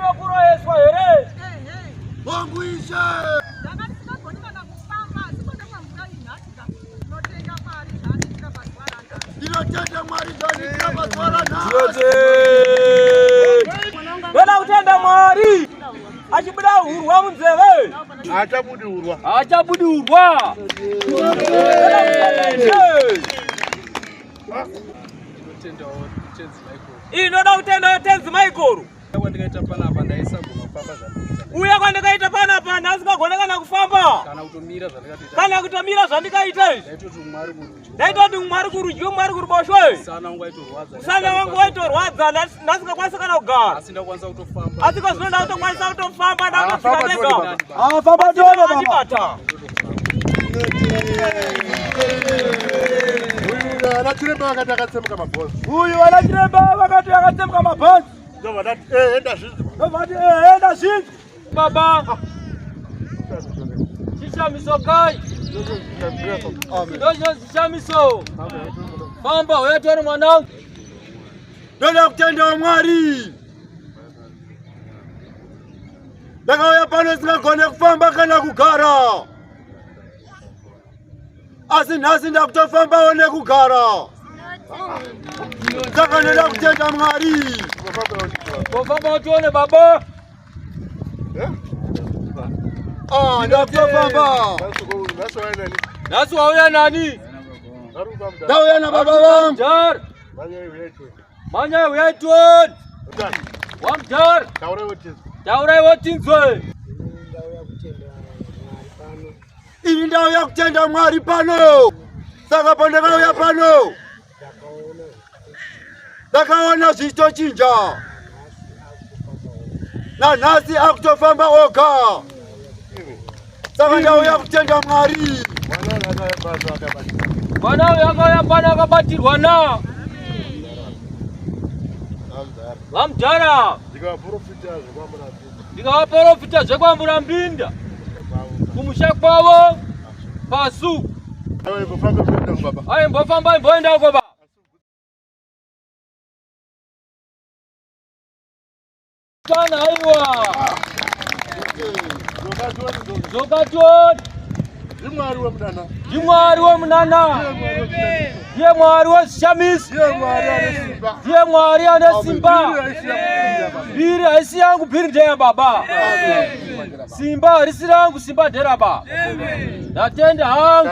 Ndiko kuroyeswa here? Hongu ishe. Ndanga ndisingagoni kana kufamba, asi kwandamwa mvura iyi nhasi ka. Ndinotenda Mwari zvaandiitira pazuva ranhasi. Ndinotenda Mwari zvaandiitira pazuva ranhasi. Ndoda kutenda Mwari achibuda hurwa munzeve. Haachabudi urwa. Haachabudi hurwa. Ndoda kutenda Ishe. Ndinotendawo Tenzi Michael. Inoda kutendawo Tenzi Michael. Kwandikaita panapa ndaisagona kufamba zvandikuita. Uye kwandikaita panapa ndasingagone kana kufamba. Kana kutomira zvandikatoita. Kana kutomira zvandikaita izvi. Ndaitoti umwe ari kurudyi. Ndaitoti umwe ari kurudyi umwe ari kuruboshwe. Musana wangu waitorwadza. Musana wangu waitorwadza ndasingakwanisi kana kugara. Asi ndakwanisa kutofamba. Asi kwazvino ndakutokwanisa kutofamba ndakutosvika ndega. Ah, famba tione baba. Andibata. Uyu ana chiremba vakati akatsemuka mabhonzo. Uyu vana chiremba vakati akatsemuka mabhonzo. Ndobva ndati eh enda zvinzwa. Ndobva ndati eh enda zvinzwa. Baba. Chishamiso kai. Ndozvo chishamiso. Famba uya tione mwanangu. Ndoda kutenda Mwari. Ndakauya pano singagone kufamba kana kugara. Asi nhasi ndakutofambawo nekugara. Saka ndoda kutenda Mwari. Kofamba tione baba. Ah, ndakutofamba. Nhasi wauya nani? Nhasi wauya nani? Ndauya nababa vangu. Jar. Manyai uyai tione. Wamjar. Taurai wotinzwe. Ini ndauya kutenda Mwari pano. Saka pandakauya pano ndakaona zvichitochinja. Nanhasi akutofamba oga. Saka ndauya kutenda Mwari. Mwana uyu akauya pano akabatirwa na vamudhara. Ndikavaprofita zvekwamurambinda kumusha kwavo pasu. Aimbofamba imboenda uko ba. Kana aiwa. Dzoka tione. Ndimwari wemunana. Ndimwari wemunana. Ndiye Mwari wezvishamiso. Ndiye Mwari ane simba. Ndiye Mwari ane simba. Mbiri haisi yangu, mbiri yababa. Mbiri haisi yangu, mbiri ndeya baba. Simba harisi rangu, simba nderababa. Ndatenda hangu.